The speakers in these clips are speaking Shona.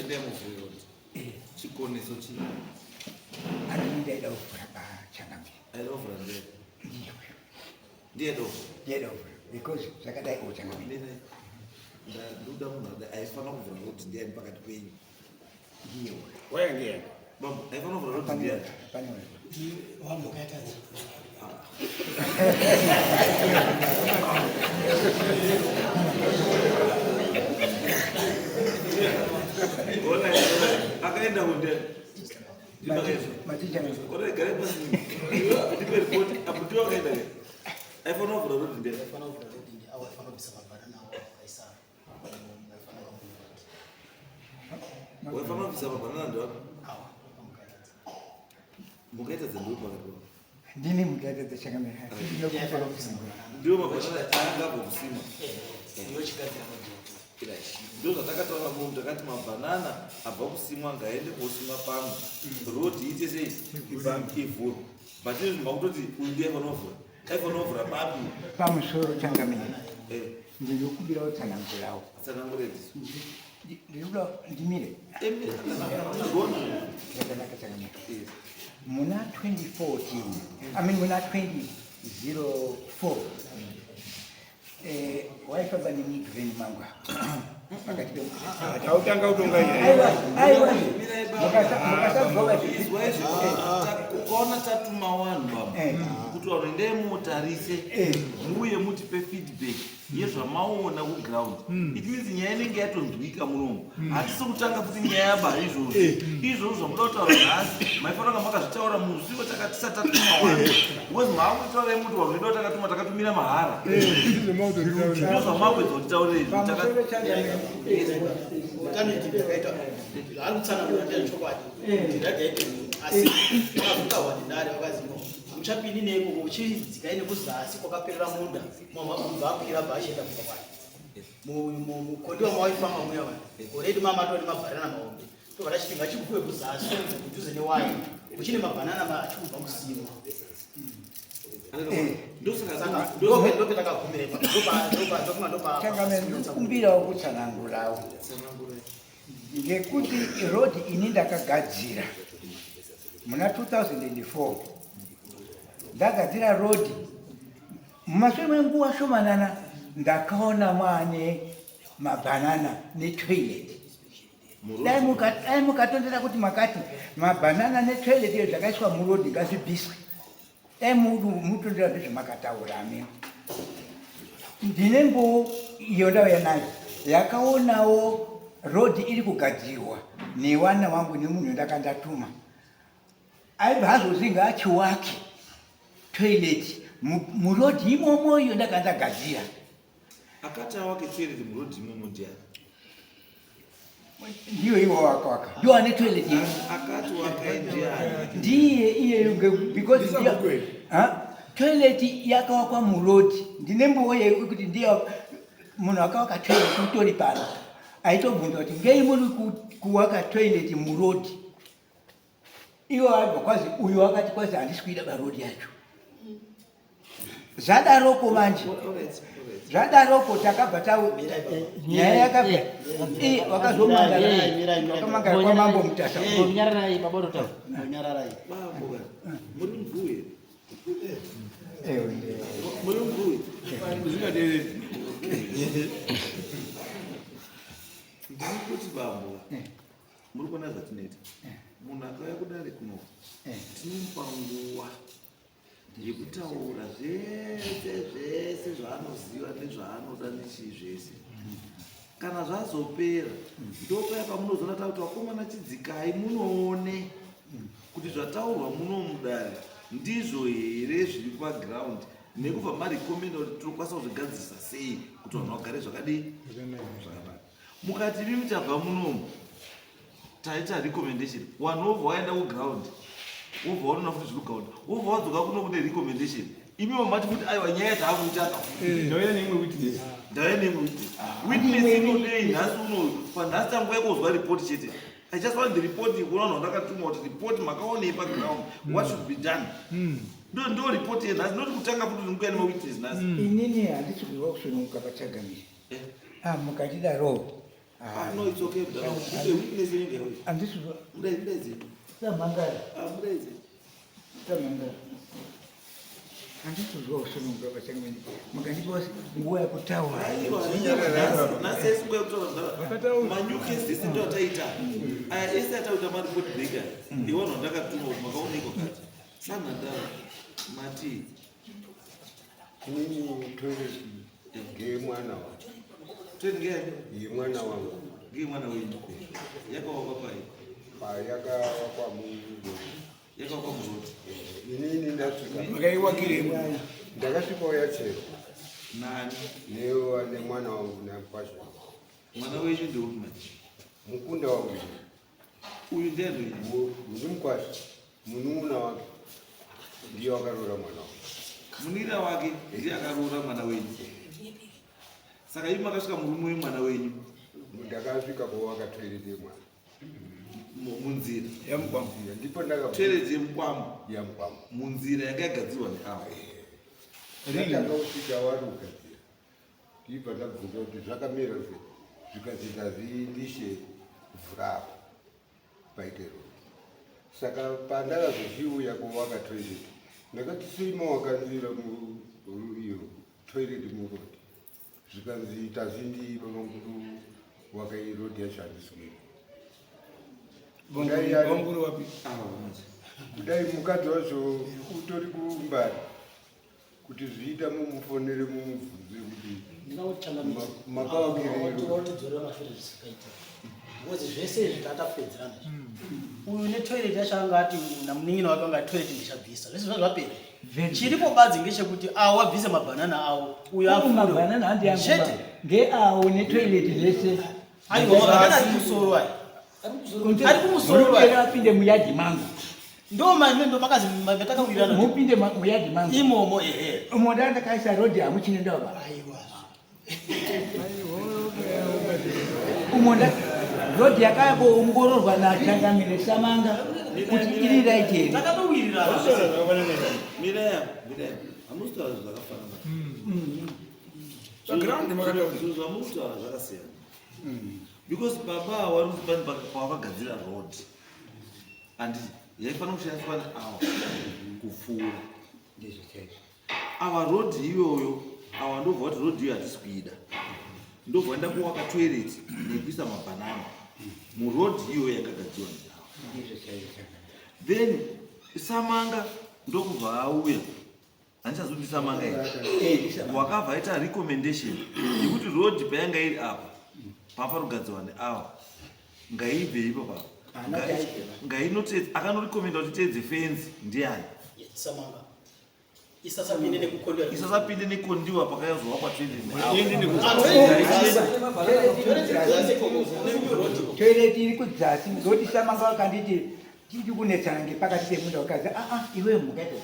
Endai muvhure road. Chikoneso chii? Andini ndaida kuvhura pachangamire. Aida kuvhura ndiye. Ndiye uyo. Ndiye dovhura. Ndiye dovhura because zvakadai o changamire. Mirai. Ndoda munhu aifanira kuvhura road ndiani pakati penyu. Ndiye uyo. Waya ndiye. Bambo, aifanira kuvhura road ndiani? Pane uyo. Wamukatadza. Akaenda kunde. Maticha. Ora gare pasi. Ndipe report. Apo ndiwo akaenda. Aifanira kuvhura road ndiani? Aifanira kuvhura road ndiani? Awo aifanira kubvisa mabhanana awo akaisa. Waifanira kubvisa mabhanana ndiwapi? Mukaita dzendiwo pakati pavo. Ndini mukaita dzechakamira. Ndiwo mabhanana aangabva kusima. Ndo zvatakataura munhu takati mabhanana abva kusimwa ngaende kosimwa pamwe. Road iite sei? Ivhurwe. But izvi makutoti uyu ndiye aifanira Aifanira kuvhura papi? Pamusoro changamire. Eh. Ndinokumbira utsanangurawo. Tsanangure ndisu. Ndinoda ndimire. Emire zvakanaka. Zvakanaka changamire. Muna 2014, I mean muna 2004 Eh, waifamba nemigreen mangu pakati Tautanga kutonga aiwa aiwa mukasabva ukaona tatuma vanhu baba Eh. kuti vanhu endai mutarise Eh. muuye mutipe feedback yezvamaona kuground it means nyaya inenge yatonzwika munomu hatisi kutanga futi nyaya yaba izvozvo izvozvo zvamuda kutaura nhasi maifanira kunge makazvitaura musi watakatisa tatuma vanhu because maakutaura imuti vanhu vedu vatakatuma takatumira mahara ndizvo zvamakuedza kutitaurira izvi pamusoro changamire Alternative yakaita zvaari kutsanangura ndezvechokwadi kuti ragaite asi vakazotahwa nedare vakazi no muchapindi neiko muchidzikai nekuzasi kwakaperera munda mabva akwira bva achienda kumba kwake mukondi wamawaifamba muya vaya already mama atori nemabhanana mahombe tobva tachiti ngachikupuwe kuzasi kudhuze newaya kuchine mabhanana achikubva kusimwa ndosaka ndopetakagumira ipapo ndofunga ndopa changamire ndinokumbirawo kutsanangurawo ngekuti road ini ndakagadzira muna 2004 ndagadzira road mumashure menguva shomanana ndakaona mwane mabhanana netoilet dai dai mukatondera kuti makati mabhanana netoilet iyo zvakaiswa muroad ngazvibviswe dai mutondera ndezvamakataura ameno ndine mbuu iyo ndauya nayo yakaonawo road iri kugadzirwa newana wangu nemunhu ndakandatuma aibva azozinga achiwake toilet muroad imomo iyo ndakandagadzira akati awake toilet muroad imomo ndiani ndiyo iwo wakawaka ndiwo ane toilet iyo akati wakai ndiani ndiye iyeyo because Ndisabhuku Ha? toilet yakawakwa muroad ndine mbuo yekuti ndiye munhu akawaka toilet utori pano aitobvunza kuti ngei muri kuwaka toilet muroad iwo abva kwazi uyo akati kwazi handisi kuida baroad yacho zvadaroko manje zvadaroko takabva ta nyaya yakabva wakamangara kwamambo mutasa Nyararai baba Rotau. Nyararai. bambo muri mvuwe Ewe. muri mvuwe Usingateereri. ndiri kuti bambo muri kuona zvatinoita munhu akauya kudare kuno tinomupa nguva yekutaura zvese zvese zvaanoziva nezvaanoda nechii zvese kana zvazopera ndopaya pamunozoona takuti vakomana chidzikai munoone kuti zvataurwa muno mudare ndizvo here zviri paground nekubva marecommenda kuti tinokwanisa kuzvigadzirisa sei kuti vanhu vagare zvakadii zvakanaka mukati mimi tabva munomu taita recommendation vanhu wobva waenda kuground wobva waona futi zviri kuground wobva wadzoka kuno kune recommendation imiwo mati kuti aiwa nyaya taakuitaka Ndauya neimwe witness. ndauya neimwe witness witness inodei nhasi uno panhasi tanguva yekozwa report chete i just want the report kuona vanhu vandakatuma kuti report makaonei paground what should be done ndo ndo report yenhasi noti kutanga futi kuti mukuya nemawitness nhasi inini handisi kuziva kusununguka pachangamire Eh. ah mukatidaro Ah, no, it's okay, mdara. Ipe witness yenyu ngeyauya. Handisi Mudaidze. Samangara. Ah, mudaidze. Samangara. Handisi kuzwa kusununguka pachangamire. Mukandipa nguva yekutaura. Aiwa, nhasi esi nguva yekutaura mdara. Manew cases ndo ataita. Aya ese ataita mareport breaker. Iwanhu vandakatuma kuti makaonekwa kati. Sanhandara mati Inini toilet ngeyemwana wangu. Toilet ngeyani? Yemwana wangu. Ngeyemwana wenyu. Yakawakwa pai? Yakawakwa muroad. Yakawakwa muroad. Inini ndasvika. Makaiwakiremo. Ndakasvikawo yacherwa. Nani? Newa nemwana wangu namukwasha. Mwana wenyu ndeupi manje? Mukunda wangu. Uyu ndiani uyu? Ndimukwasha. Munun'una wake ndiye wakaroora mwana wangu. Munira wake ndiye akaroora mwana wenyu. Saka imi makasvika murume wemwana wenyu? Ndakasvika kowaka toilet yemwana. Munzira. Yamukwambo. Ndipo ndaka Toilet yemukwambo. Yamukwambo. Munzira yanga yagadzirwa neavo. Ndakatanga kusvika wari kugadzira. Ndibva ndabvunza kuti zvakamira sei. Zvikanzi ndazindishe vhura apo paite road. Saka pandakazochiuya kowaka toilet ndakati sei mawakanzira iyo toilet muroad. Zvikanzi tazindi babamukuru wakai road yacho handisi kuiona. Bamukuru wapi? Kudai mukadzi wacho utori kumbari kuti zviita mumufonere mumubvunze kuti makawakirei. Watidzorera mashure zvisikaita. Because zvese izvi tatapedzerana. Uyu netoilet yacho anga ati namunin'ina wake anga toilet ndichabvisa. Zvese zvazvapera. Chiripo badzi ngechekuti awo wabvisa mabhanana awo. Uyu Apo mabhanana handi yangu. Chete. Ngeawo netoilet zvese. Aiwa mabhanana ari kumusoro aya. Ari kumusoro aya. Apinde muyadhi mangu. Ndo manje ndo makazi matakawirirana. Mupinde muyadhi mangu. Imomo ehe. Umo ndakaisa road hamuchine ndaba. Aiwa. Umo nda road yakaongororwa naChangamire Samanga kuti iri right here. Takatowirirana. Mira ya, mira ya. Hamusi kutaura zvakafanana. Background makataura. Zvinhu zvamuri kutaura zvakasiyana. Because baba vari kuti pane pavakagadzira road. Handiti yaifanira kushandiswa neawa kupfuura. Ndizvo chaizvo. Ava road iyoyo, awa ndobva kuti road iyo hatisi kuida. Ndobva enda kuwaka toilet nekuisa mabhanana muroad iyoyo yakagadzirwa neawa. Ndizvo chaizvo. Then Samanga ndokubva auya. Handichazoti Samanga here. Wakabva aita recommendation yekuti road payanga iri apa paparugadzirwa neawa ngaibve ipo pa. Haana chaibva. Ngainoteedza akanorecommenda kuti teedze fenzi ndiani? Samanga. Isasapinde nekukondiwa. Isasapinde nekondiwa pakayazowakwa toilet neawa. Iende neku- Toilet iri kudzasi ngoti Samanga wakanditi tiri kunetsana ngepakati pemunda wakazi aa iwe mukaita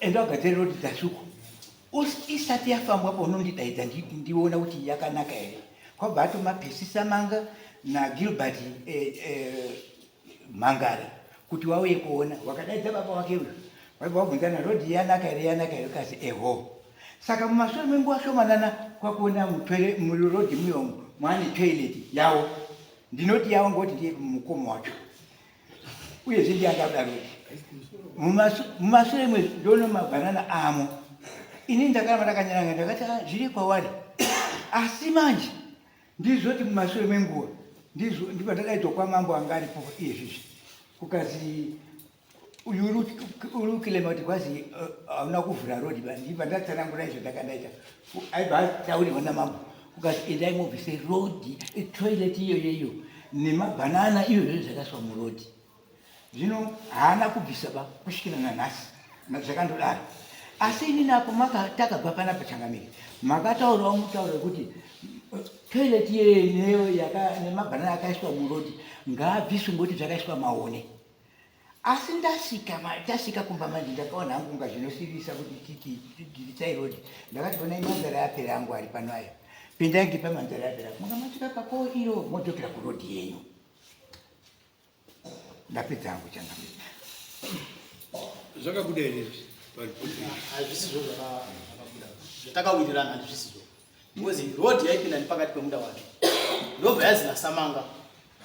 enda ugadzire road dzasi uko isati yafambwa paunondidaidza ndiona kuti yakanaka here. Kwabva atuma Pesi Samanga naGilbert Mhangara kuti wauye kuona. Wakadaidza baba wake uyu waibva wabvunzana road yanaka here yanaka here kazi eho. Saka mumashure menguva shomanana kwakuona muroad muyomo mwaane toilet yawo. Ndinoti yawo ngoti ndiye mukoma wacho. Uyezve ndiye angada road. Mumashure mwe ndoona mabhanana amo. Ini ndakaramba ndakanyaranga ndakati zviri kwavari. Asi manje ndizvoti mumashure menguva ndizvo ndipo ndakaidzwa kwamambo anga aripo iyezvizvi. Kukazi uyu uri kukilema kuti kwazi hauna kuvhura road ba ndibva ndatsanangura izvo ndakandaita. Aibva ataurirwa namambo kukazi endai mubvise road toilet iyoyo iyo nemabhanana izvozvo zvakaiswa muroad. Zvino haana kubvisa ba kusvikira nanhasi zvakandodaro. Asi inini apo takabva panapa Changamire makataurawo mutauro wekuti toilet iyoyo nemabhanana akaiswa muroad ngaabviswe ngekuti zvakaiswa maone. Asi tasvika kumba manje ndakaona hangu kunga zvinosivisa kuti titi bvisai road. Ndakati onai manzara yapera angu ari pano aya. Pindai ngepa manzara yapera. Mukamasvika papo iro modzokera kuroad yenyu. Ndapedza hangu Changamire. Zvakabuda here izvi paripoti? Hazvisizvo zvakabuda. Zvatakawirirana handizvisizvo. Because road yaipinda nepakati pemunda wake. Ndobva yazi naSamanga,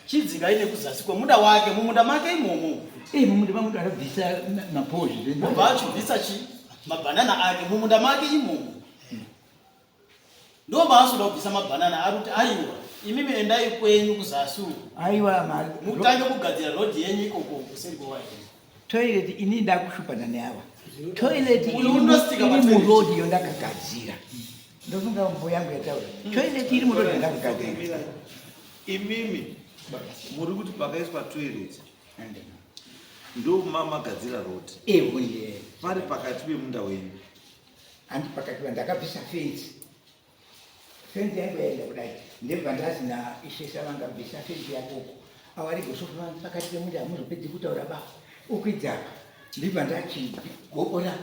Chidzingai nekuzasi kwemunda wake, mumunda make imomo. Eh, mumunda mangu ndakabvisa mapozvi. Ndobva achibvisa chi mabhanana ake mumunda make imomo. Ndobva asoda kubvisa mabhanana ari kuti aiwa, imimi endai kwenyu kuzasi uko. Aiwa, mutange kugadzira road yenyu ikoko kuseri kwewaini. Toilet ini ndakushupana neava. Toilet iri muroad iyo ndakagadzira. Ndofunga mbo yangu yataura. Toilet iri muroad ndakagadzira. Imimi muri kuti pakaiswa toilet ndomamagadzira road. Ewe. Pari pakati pemunda wenyu. Handi pakati ndakabvisa fence. Fenzi yangu yaenda kudai ndebva ndazi naishe Samanga bvisa fenzi yako uko awari gosofuma pakati pemunda hamuzopedzi kutaura ba ukwidza apa ndibva ndachigobora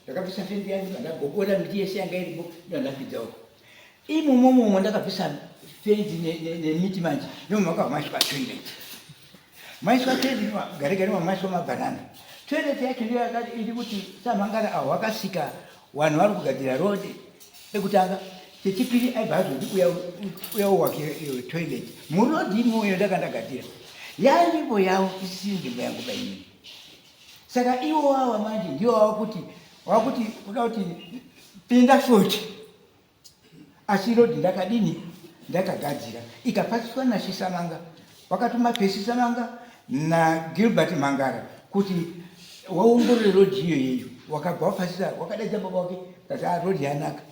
ndakabvisa fenzi yangu ndibva ndagobora miti yese yanga iripo ndibva ndakwidza uko imomo momo ndakabvisa fenzi nemiti manje ndomakabva maiswa toilet maiswa toilet gare gare mamaiswa mabhanana toilet yacho ndiyo yakati iri kuti samangara awo wakasika vanhu vari kugadzira road pekutanga chechipiri aibva azoti uya uya uwake iyo toilet muroad imoyo ndakandagadzira yanzvimbo yavo isisiri nzvimbo yangu bainini saka iwo wawa manje ndiwo wakuti wakuti kuda kuti pinda futi Asi road ndakadini ndakagadzira ikapasiswa naShisamanga wakatuma Percy Samanga naGilbert Mangara kuti waongorore road iyo yeyo wakabva wapasisa wakadaidza baba wake kati ah, road yanaka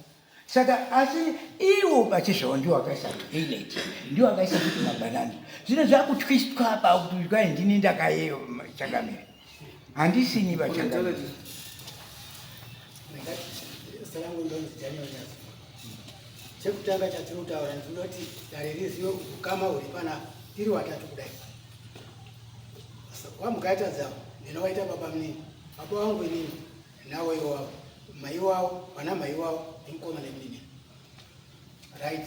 saka asi iwo pachezvavo ndiwo akaisa toilet ndiwo akaisa kuti mabhanana zvino zvakutwistwa apa kuti kwai ndini ndakayeyo changamire handisini vachangamire Zita rangu ndonzi Daniel Nyazifa. Chekutanga chatiri kutaura ndinoti dare rizive ukama huri panapa tiri watatu kudai. Wamukaita dzavo ndinovaita baba munini, baba wangu inini nawo iwavo, mai wavo, vana mai wavo nemukoma nemunini. Right.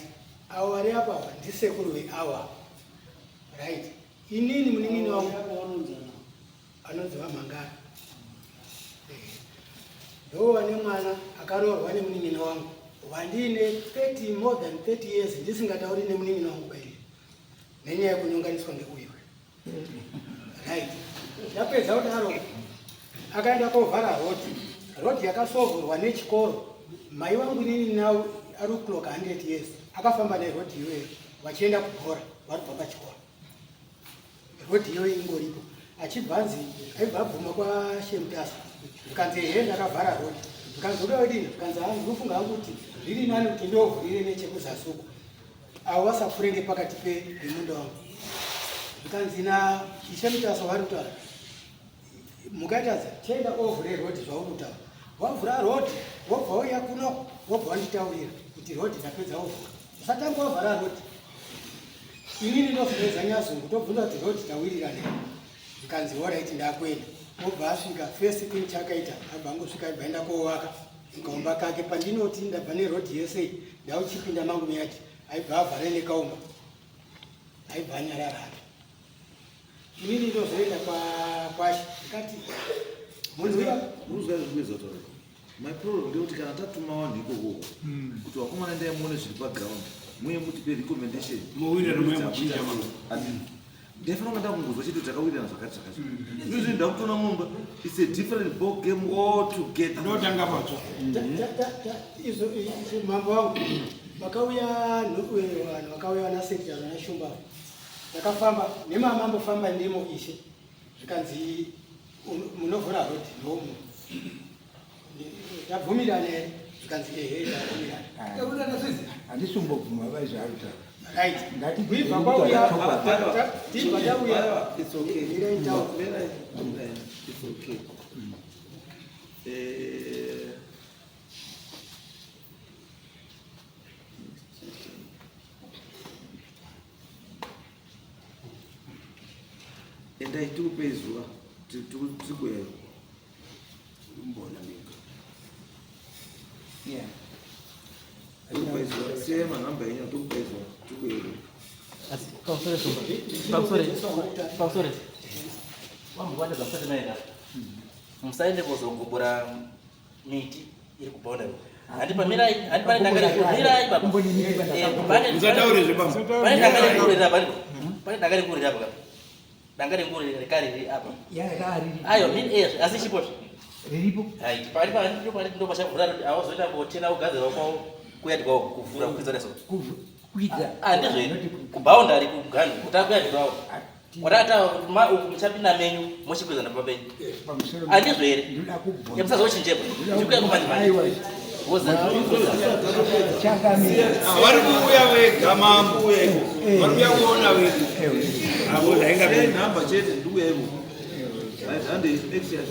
Avo vari apa ndisekuru veawa. Right. Inini munin'ini wangu anonzi VaMhangara. Ndova nemwana akaroorwa nemunin'ina wangu wandiine 30 more than 30 years ndisingatauri nemunin'ina wangu bairi nenyaya yekunyonganiswa ngeuyu. Right. Ndapedza kudaro akaenda kovhara road. Road yakasovhurwa nechikoro. Mai wangu inini now ari kuclock 100 years akafamba neroad iyoyo vachienda kubhora vari kubva pachikoro. Road iyoyo ingoripo achibva anzi aibva abvuma kwaShemutasa zvikanzi ehe ndakavhara road zvikanzi uda wedini zvikanzi haa ndinofunga hangu kuti zviri nani kuti ndovhurire nechekuzasi uko avo vasapfure ngepakati pemunda wangu zvikanzi na Ishe Mutasa vari kutaura Mukaitadza chienda ovhure road zvauri kutaura. Wavhura road wobva wauya kuno wobva wanditaurira kuti road ndapedza wovhura. Usatanga wavhara road. Inini ndozopedza nyazungu tobvunza kuti road tawirirana here. Zvikanzi horaiti ndakuenda. Obva asvika first thing chakaita abva angosvika aibva aenda kovaka kaumba kake pandinoti ndabva neroad yese ndauchipinda mangu muyadhi aibva avhara nekaumba aibva anyarara hake. Inini ndozoenda kwakwashe ndikati munhu uya Unozwa zvinoedza kutaura. My problem ndeyekuti kana tatuma vanhu ikoko kuti vakomana endai muone zviri paground muye mutipe recommendation. Mowirirana muye muchinja mamwe. Ndaifanira kunga ndakungozwa chete takawirirana zvakati zvakati. Izvozvi ndakutoona mumba it's a different ball game altogether. Ndotanga patsva. Izvo mambo wangu vakauya vanhu vakauya vana sekita vana shumba Ndakafamba nemamambofamba ndimo ishe zvikanzi munovhura road nomu tabvumirana here zvikanzi ehe tabvumirana handisi kumbobvuma vaizvaarutaura right ngatiibva kwauya tibva tauya it's okay it's okay eh Endai tikupei zuva tikuyayo. Mbona mika. Yeah. Tikupei zuva siyai manhamba enyu tikupei zuva tikuyayo. Asi pamusoro shumba. Pamusoro. Pamusoro. Wambokwanda zvamusati maenda. Musaende kozongobora miti iri kuboundary. Handi pamirai, handi pane danga rekumirai baba. Eh, Musataure zvebaba. Pane danga rekurira apa. Pane danga rekurira apa. Danga rekurira rekare riri apa. Ayo min eh asi chipo. Riripo. Hai, pari pari ndo pari ndo pachavhura kuti awazoita kotena kugadzira kwawo kuyadi kwawo kuvhura kukwidza neso. Kukwidza. Ah, ndizvo here? Kuboundary kuganhu kuti akuyadi kwawo. Watata ma uku muchapinda menyu mochikwidza napa penyu. Pamusoro. Ah, ndizvo here? Ndoda kubvunza. Yamusazochinjepo. Ndikuya kumanje manje. Aiwa. Changamire. Vari kuuya vega mambo. Vari kuuya kuona vega. Avo zvainga Nhamba chete ndikuya ivo. Right, handei, next year.